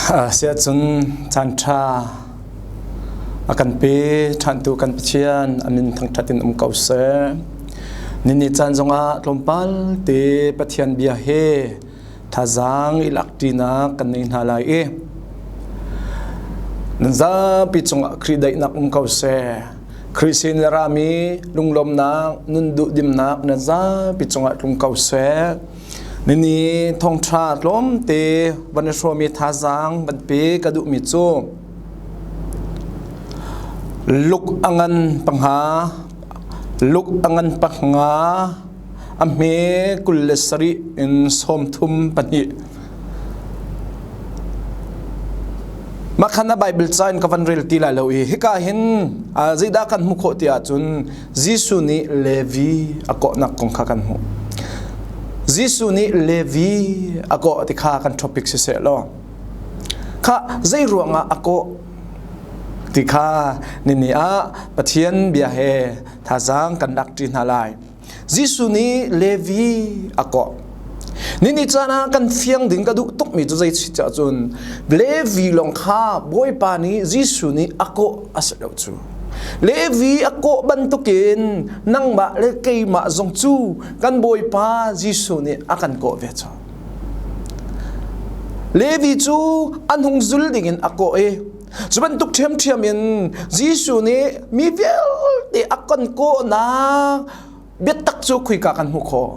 Siahcun caanṭha a kan pe ṭhantu kan Pathian a min thangṭhat in um ko seh. Nini caan zongah tlawmpal te Pathian bia he thazaang i lakṭinak kan nei hna lai i nan zapi cungah Khrih daihnak um ko seh. Khrih sin le rami lunglawmnak, nun duhdimnak nan zapi cungah tlung ko seh. Nini thawngṭha tlawmte van i hrawmi thazaang van pe ka duhmi cu luk a ngan panga luk a ngan panga a hme 27 in 32 Mah khan a Bible ca in ka van rel ti lai lo i hika hin zeidah kan hmuh khawh ti ahcun Jesuh nih Levi a kawhnak kong kha kan hmuh. Jesuh nih Levi a kawh ti kha kan topic si seh law kha zei ruangah a kawh ti kha nini ah Pathian bia he thazaang kan lak ṭi hna lai. Jesuh nih Levi a kawh. Nini caan ah kan fiang ding ka duh tukmi cu zei si cun Levi lawng kha Bawipa nih Jesuh nih a kawh a si lo cu. Levi a kawh bantukin nangmah le keimah zong cu kan Bawipa Jesuh nih a kan kawh ve cu. Levi cu an hung zul dingin a kawh i cu bantuk ṭhiamṭhiam in Jesuh nih mi vialte a kan kawhnak biatak cu khuika kan hmuh khawh?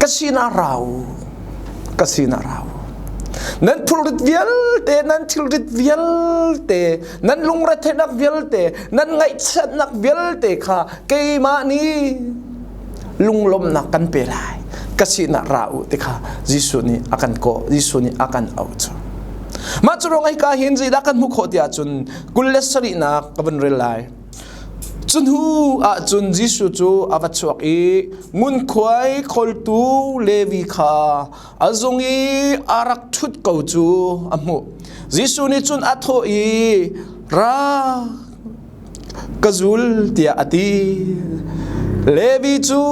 Ka sinah ra u, ka sinah ra u. Nan thilrit vialte, nan thilrit vialte, nan lungretheihnak vialte, nan ngaihchiatnak vialte kha keimah nih lunglawmhnak kan pe lai. Ka sinah ra u ti kha Jesuh nih a kan kawh, Jesuh nih a kan auh cu. Mah cu ruang hika hin zeidah kan hmuh khawh ti ahcun 27nak ka vun rel lai. Cu hnu ahcun Jesuh cu a va chuak i ngunkhuai khawltu Levi kha a zung i a rak ṭhut ko cu a hmuh. Jesuh nih cun a thawh i, Ra, ka zul tiah a ti. Levi cu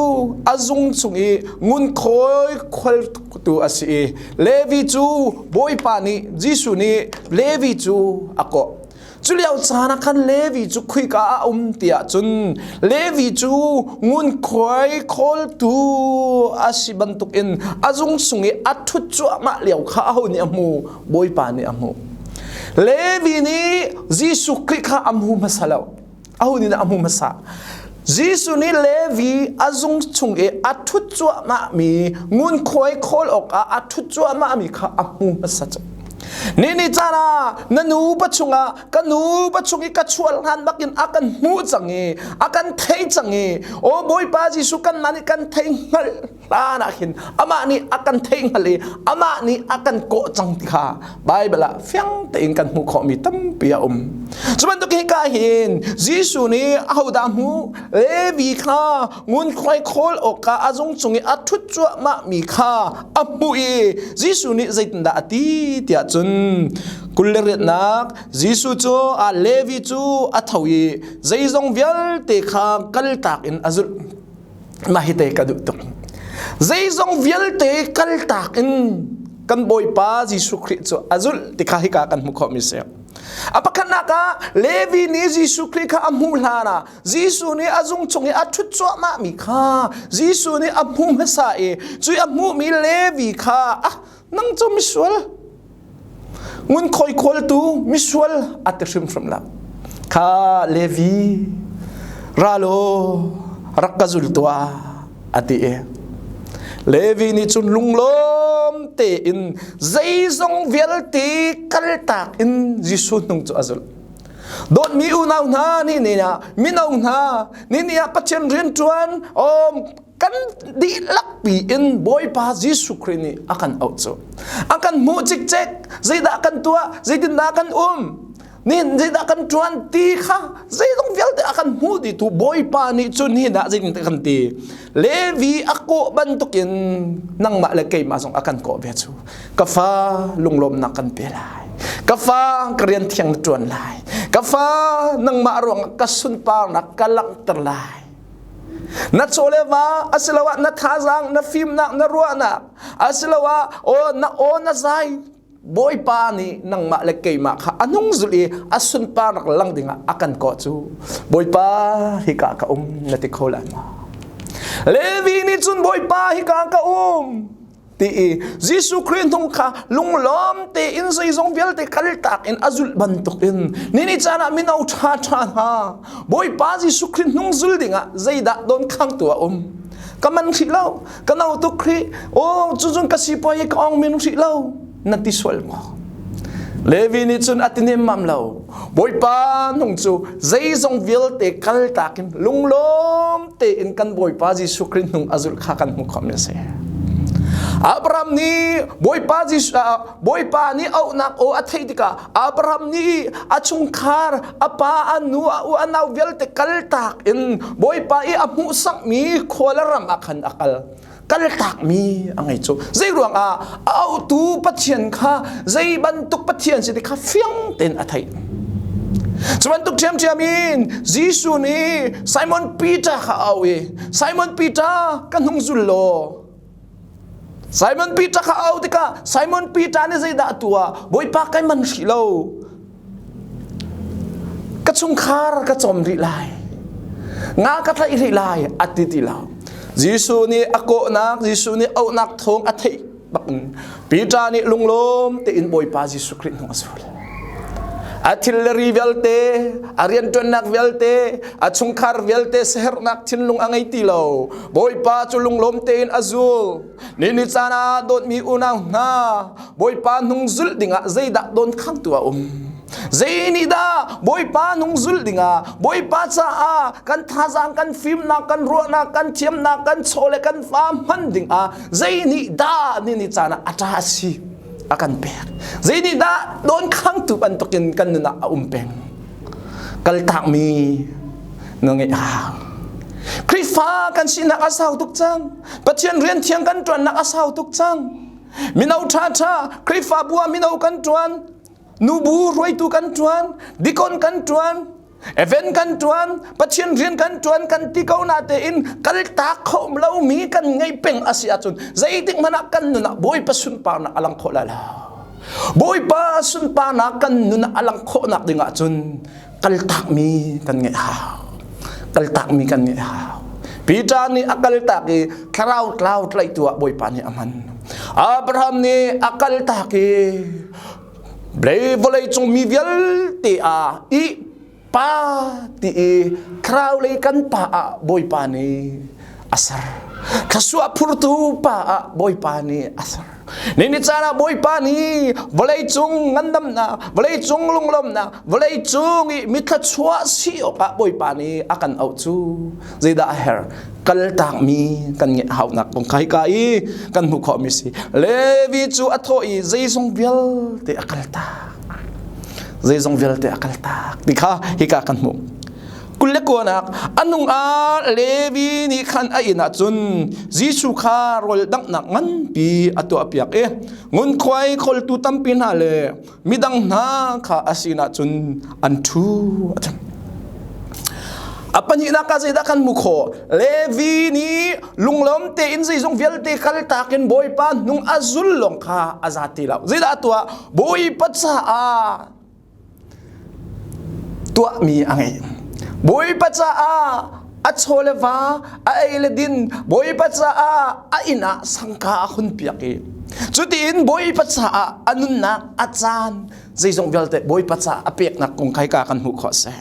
a zung chung i ngunkhuai khualtu a si i Levi cu Bawipa nih Jesuh nih Levi cu a kawh. Cu lio caan ah khan Levi cu khuika ah a um tiah cun Levi cu ngunkhuai khawltu a si bantukin a zung sung i a ṭhut cuahmah lio kha aho nih a hmu? Bawipa nih a hmuh. Levi nih Jesuh Khrih kha a hmu hmasa lo. Aho nih dah a hmu hmasa? Jesuh nih Levi a zung chung i a ṭhut cuahmahmi ngunkhuai khawl awkah a ṭhut cuahmahmi kha a hmu hmasa cu. Ni ni caan ah na nu pa chungah ka nu pa chung i ka chual hlan bakin a kan hmuh cang i a kan thei cang i aw Bawipa Jesuh kanmah nih kan thei hngalh hlan ah khin amah nih a kan theih hngalh i amah nih a kan kawh cang ti kha Baibal ah fiang tein kan hmuh khawhmi tampi a um. Cu bantuk hika hin Jesuh nih ahodah hmu Levi kha ngunkhuai khawl awkah a zung cung i a ṭhut cuahmahmi kha a hmuh i Jesuh nih zeitindah a ti tiah cun 28nak Jesuh cu a Levi cu a tho i zeizong vialte kha kaltak in a zulh. Mah hi te ka duh tuk. Zeizong vialte kaltak in kan Bawipa Jesuh Khrih cu a zulh ti kha hika kan hmuh khawhmi si. A pakhatnak ah Levi nih Jesuh Khrih kha a hmuh hlan ah Jesuh nih a zung chung i a ṭhut cuahmahmi kha Jesuh nih a hmuh hmasa i cui a hmuhmi Levi kha ah nang cu misual ngunkhawi khawltu misual a ti hrimhrim lo kha Levi ralo rak ka zul tuah a ti i Levi nih cun lunglawm tein zeizong vialte kaltak in Jesuh hnung cu a zulh. Dawtmi unau hna ni ni ah mino hna ni ni ah Pathian rianṭuan um kan dihlak pi in Bawipa Jesuh Khrih nih a kan auh cu. A kan hmuh cikcek zeidah kan tuah zeitindah kan um nih zeidah kan ṭuan ti kha zeizong vialte a kan hmuh dihtu Bawipa nih cun hi dah zeitin kan ti Levi a kawh bantukin nangmah le keimah zong a kan kawh ve cu ka fa lunglawmnak kan pe lai ka fa ka rian thiang na ṭuan lai ka fa nangmah ruangah ka sunparnak ka langhter lai. Na chaw le va asiloah na thazaang, na fimnak, na ruahnak asiloah aw na aw na zai Bawipa nih nangmah le keimah kha a nung zulh i a sunparnak lang dingah a kan kawh cu Bawipa hika ka um na ti kho lai ma? Levi nih cun Bawipa hika ka um ti i Jesuh Khrih hnung kha lunglawm tein zeizong vialte kaltak in a zulh bantukin nini caan ah mino ṭha ṭha hna Bawipa Jesuh Khrih hnung zul dingah zeidah don khangtu a um? Ka man hrih lo, ka no tuk hrih, oh cucun ka sipuai ka ong min hrih lo na ti sual maw? Levi nih cun a ti nemmam lo. Bawipa nung cu zeizong vialte kaltak in lunglawm tein kan Bawipa Jesuh Khrih hnung a zulh kha kan hmuh khawhmi a si. Abraham nih Bawipa Jesuh Bawipa nih auhnak aw a theih tikah Abraham nih a chungkhar a pa a nu a u a nau vialte kaltak in Bawipa i a hmuhsakmi khua le ram ah khan a kal. Kaltakmi a ngei cu. Zei ruangah a auhtu Pathian kha zei bantuk Pathian si ti kha fiang tein a theih. Cu bantuk ṭhiamṭhiam in Jesuh nih Simon Peter kha a auh i Simon Peter ka hnung zul law Simon Peter kha a auh tikah Simon Peter nih zeidah a tuah? Bawipa kai man hrih lo. Ka chungkhar ka cawm rih lai. Nga ka tlaih rih lai a ti ti lo. Jesuh nih a kawhnak, Jesuh nih auhnak thawng a theih bak in Peter nih lunglawm tein Bawipa Jesuh Khrih hnung a zul. A thil le ri vialte, a rianṭuannak vialte, a chungkhar vialte siaherhnak thinlung a ngei ti lo. Bawipa cu lunglawm tein a zul. Ni ni caan ah dawtmi unau hna, Bawipa hnung zulh dingah zeidah dawnkhangtu a um? Zei nih dah Bawipa hnung zulh dingah Bawipa caah kan thazaang, kan fimnak, kan ruahnak, kan thiamnak, kan chaw le kan fa hman dingah zei nih dah ni ni caan ah a ṭha a si? a kan pek. Zei nih dah dawnkhangtu bantukin kan nun ah a um peng? Kaltakmi na ngeih hau. Khrihfa kan sinak a sau tuk cang. Pathian rian thiang kan ṭuannak a sau tuk cang. Mino ṭhaṭha Khrihfabu ah mino kan ṭuan, nubu hruaitu kan ṭuan, dikon kan ṭuan, Event kan ṭuan, Pathian rian kan ṭuan kan ti ko na tein kaltak kho lomi kan ngei peng a si ahcun zeitik hmanh ah kan nun ah Bawipa sunparnak a lang khawh lai lo. Bawipa sunparnak kan nun ah a lang khawhnak ding ahcun kaltakmi kan ngeih hau. Kaltakmi kan ngeih hau. Peter nih a kaltak i thlarau tlau tlaihtu ah Bawipa nih a hman. Abraham nih a kaltak i Blei vawlei cung mi vialte ah i pa ti i thlarau lei kan pa ah Bawipa nih a ser. Thluachuah phurtu pa ah Bawipa nih a ser. Ni ni caan ah Bawipa nih vawlei cung ngandamnak, vawlei cung lunglawmhnak, vawlei cung i mithluachuah si awkah Bawipa nih a kan auh cu zeidah a herh? Kaltakmi kan ngeih haunak kong kha hika i kan hmuh khawhmi si. Levi cu a thawh i zeizong vialte a kaltak. Zeizong vialte a kaltak ti kha hika kan hmuh. Kul le kuanak a nung ah Levi nih khan a inn ah cun Jesuh kha rawl danghnak nganpi a tuahpiak i ngunkhuai khawltu tampi hna le midang hna kha a sinah cun an ṭhu a ti. A pahnihnak ah zeidah kan hmuh khawh? Levi nih lunglawm tein zeizong vialte kaltak in Bawipa hnung a zul lawng kha a za ti lo. Zeidah a tuah? Bawipa caah tuahmi a ngei. Bawipa caah a chaw le va, a ei le din, Bawipa caah a inn ah sangka a hun piak i cutiin Bawipa caah a nunnak a caan zeizong vialte Bawipa caah a peknak kong kai ka kan hmuh khawh seh.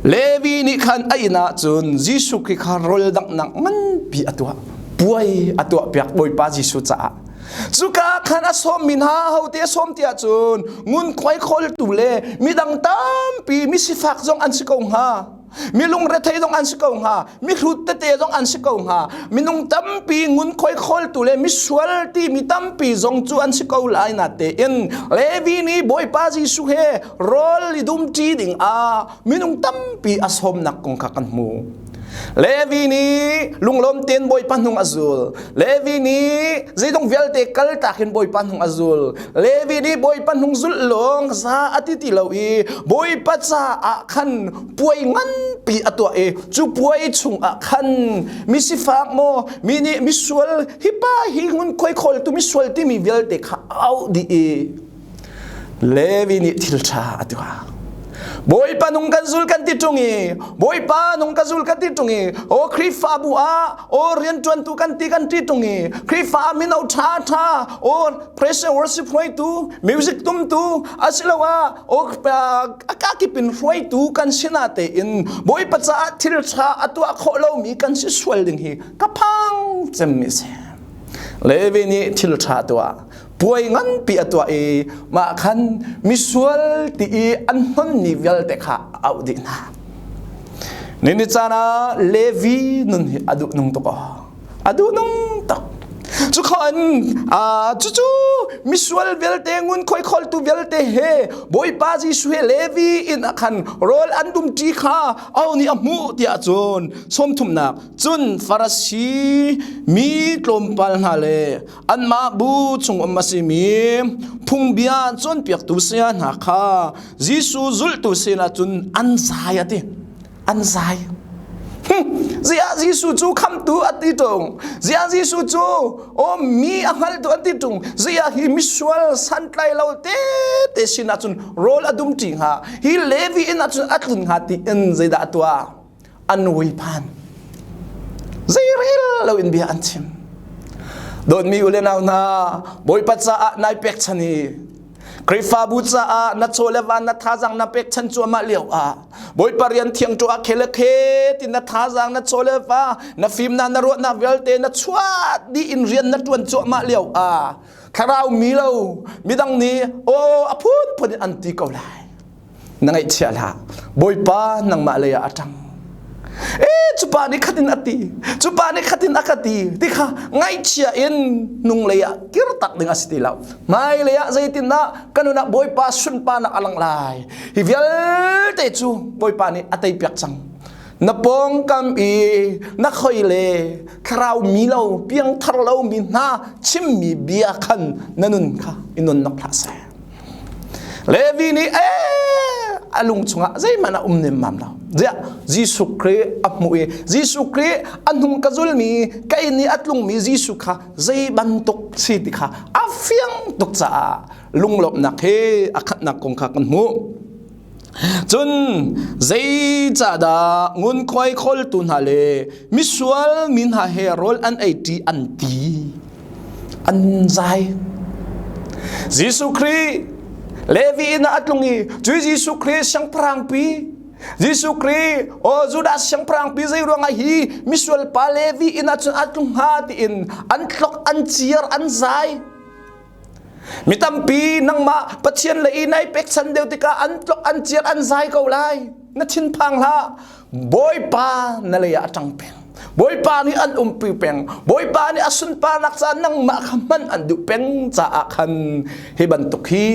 Levi nih khan a inn ah cun Jesuh Khrih kha rawl danghnak nganpi a tuah. Puai a tuah piak Bawipa Jesuh caah. Cuka khan a sawmmi hna hote a sawm ti ahcun ngunkhuai khawltu le midang tampi misifak zong an si ko hnga. Mi lungrethei zong an si ko hnga. Mihrut tete zong an si ko hnga. Minung tampi ngunkhuai khawltu le misual timi tampi zong cu an si ko lai na tein Levi nih Bawipa Jesuh he rawl i dumṭi ding ah minung tampi a sawmnak kong kha kan hmu. Levi nih lunglawm tein Bawipa hnung a zul. Levi nih zeidong vialte kaltak in Bawipa hnung a zul. Levi nih Bawipa hnung zulh lawng za a ti ti lo i Bawipa caah khan puai nganpi a tuah i cu puai chungah khan misifak maw mi nih misual hi pa hi ngunkhuai khawltu misual timi vialte kha auh dih i Levi nih thil ṭha a tuah. Bawipa nung kan zul kan ti ṭung i Bawipa nung ka zul kan ti ṭung i aw Khrihfabu ah aw rianṭuantu kan ti kan ti ṭung i Khrihfa mino ṭha ṭha aw praise and worship hruaitu music tumtu asiloah aw a kakip in hruaitu kan sinah tein Bawipa caah thil ṭha a tuah khawh lomi kan si sual ding hi ka phang cemmi si. Levi nih thil ṭha tuah puai nganpi a tuah i mah khan misual ti i an hmanmi vialte kha a auh dih hna. Nini caan ah Levi nun hi a duh nung tuk aw. A duh nung tuk. Cukhan cucu misual vialte ngunkhuai kholtu vialte he Bawipa Jesuh he Levi inn ah khan rawl an dum ṭi kha au nih a hmuh tiah cun sawmthumnak cun Farasi mi tlawmpal hna le anmah bu chung um a simi phungbia cawnpiaktu saya hna kha Jesuh zultu sinah cun an zai a ti an zai ziah Jesuh cu khamtu a ti ṭung ziah Jesuh cu aw mi a hngaltu an ti ṭung ziah hi misual santlai lo te te sinah cun rawl a dum ṭi hnga hi Levi inn ah cun a tlun hnga ti in zeidah a tuah an phan zeirel lo in bia an chim dawtmi u le nau hna bawipa caah nai pekchan i Khrihfabu caah na chaw le van na thazang na pekchan cuahmah lio ah Bawipa rian thiang tu ah khele khe ti na thazang na chaw le va na fimnak na ruahnak vialte na chuah dih in rian na tuan cuahmah lio ah thlarau mi lo midang nih aw a phunphun in an ti ko lai na ngaihchia hlah bawipa nangmah lei ah a ṭang e cupa nih khatin a ti cupa nih khatin a ka ti ti kha ngaihchia in nung lei ah kir tak ding a si ti lo hmai lei ah zeitindah ka nun ah bawipa sunparnak a lang lai hi vialte cu bawipa nih a tei piak cang na pawngkam i na khoi le thlarau mi lo piangthar lo mi hna chimmi bia khan na nun kha i nun nok hlah seh Levi nih ee a lung chungah zeihmanh a um nemmam lo. Ziah Jesuh Khrih a hmuh i Jesuh Khrih a hnung ka zulmi kei nih a tlungmi Jesuh kha zei bantuk si ti kha a fiang tuk caah lunglawmhnak he a khatnak kong kha kan hmuh. Cun zeicahdah ngunkhuai khawltu hna le misual mi hna he rawl an ei ṭi an ti? An zai. Jesuh Khrih Levi inn ah a tlung i cu Jesuh Khrih siangpahrangpi Jesuh Khrih aw Judah siangpahrangpi zei ruangah hi misual pa Levi inn ah cun a tlung hnga tiin an tlok an ciar an zai. Mi tampi nangmah Pathian le i nai pekchan deuh tikah an tlok an ciar an zai ko lai. Na thinphang hlah. Bawipa na lei ah a ṭang peng. Bawipa nih an umpi peng. Bawipa nih a sunparnak caah nangmah kha hman an duh peng caah khan hi bantuk hi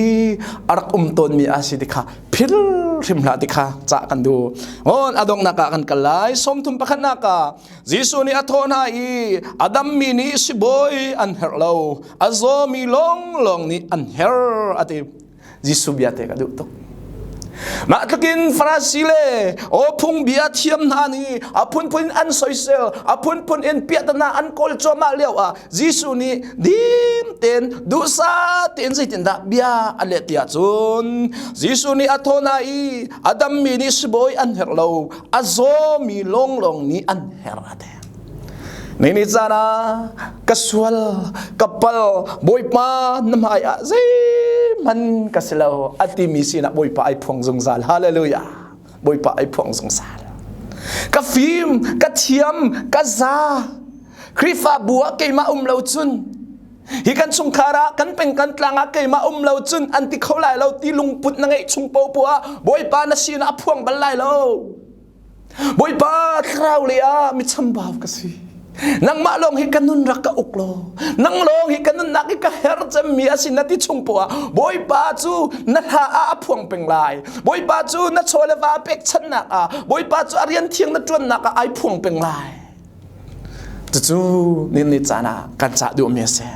a rak um tawnmi a si ti kha phil hrim hlah ti kha cah kan duh. On a donghnak ah kan kal lai. 31 ah Jesuh nih a thawh hna i a dammi nih sibawi an herh lo, a zawmi lawnglawng nih an herh a ti. Jesuh bia te ka duh tuk. Mah tlukin Farasi le aw phungbia thiam hna nih a phunphun in an soisel, a phunphun in piahtana an kawl cuahmah lio ah Jesuh nih dim tein duhsah tein zeitindah bia a leh tiah cun Jesuh nih a thawh hna i a dammi nih sibawi an herh lo, a zawmi lawnglawng nih an herh a ti. Nini caan ah ka sual, ka pal, Bawipa na hmai ah zeihmanh ka si lo a timi sinah Bawipa ai phuang zungzal. Hallelujah. Bawipa ai phuang zungzal. Ka fim, ka thiam, ka za. Khrihfabu ah keimah um lo cun hi kan chungkhar ah kan peng kan tlang ah keimah um lo cun an ti kho lai lo ti lungput na ngeih chung popo ah Bawipa na sinah a phuang bal lai lo. Bawipa thlarau le ah mi chambau ka si. Nangmah lawng hi ka nun rak ka uk law, nang lawng hi ka nunnak hi ka her cemmi a si na ti chung poah Bawipa cu na hla ah a phuang peng lai. Bawipa cu na chaw le va pekchanhnak ah, Bawipa cu a rian thiang na ṭuannak ah ai phuang peng lai. Cucu nin ni caan ah kan cah duhmi a si.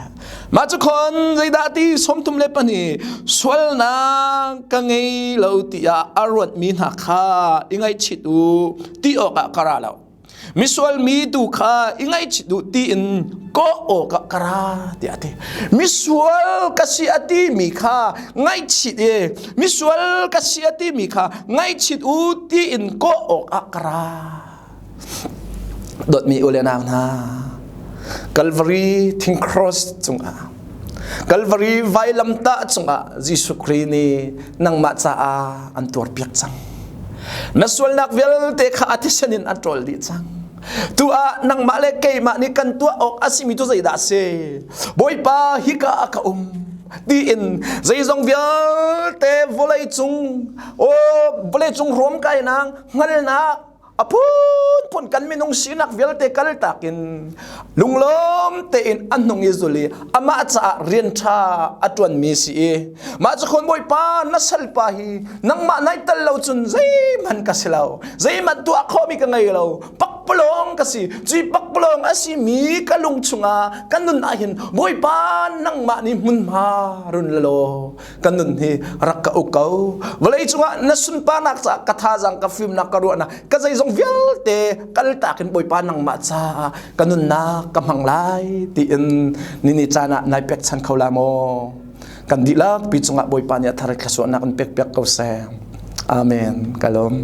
Mah cu khon zeidah ti 32 sualnak ka ngei lo tiah a ruatmi hna kha i ngaihchit u ti awkah ka ra lo. Misual mi tu kha i ngaihchit u tiin kawh awkah ka ra tiah a ti. Misual ka si a timi kha ngaihchit i misual ka si a timi kha ngaihchit u tiin kawh awkah ka ra. Dawtmi u le nau hna, Calvary thing cross cungah Calvary vailamtah cungah Jesuh Khrih nih nangmah caah an tuarpiak cang. Na sualnak vialte kha a thisen in a ṭawl dih cang. Tu ah nangmah le keimah nih kan tuah awk a simi cu zeidah a si? Bawipa hika ah ka um tiin zeizong vialte vawlei cung aw vawlei cung ruam kainak hngalnak a phunphun kan minung sinak vialte kaltak in lunglawm tein a hnung i zul i amah caah rian ṭha a ṭuanmi si i mah cu khon bawipa na salpa hi nangmah nai tal lo cun zeihmanh ka si lo zeihmanh tuah khawhmi ka ngei lo pakpalawng ka si cui pakpalawng a si mi ka lung chungah ka nun ah hin bawipa nangmah nih hmunhma run la law ka nun hi rak ka uk ko vawlei cungah na sunparnak caah ka thazaang ka fimnak ka ruahnak ka zeizong vialte kaltak in bawipa nangmah caah ka nunnak ka hmang lai tiin nini caan ah nai pekchan kho la maw kan dihlak pi cungah bawipa nih a thar thluachuahnak in pek piak ko seh amen ka lawm.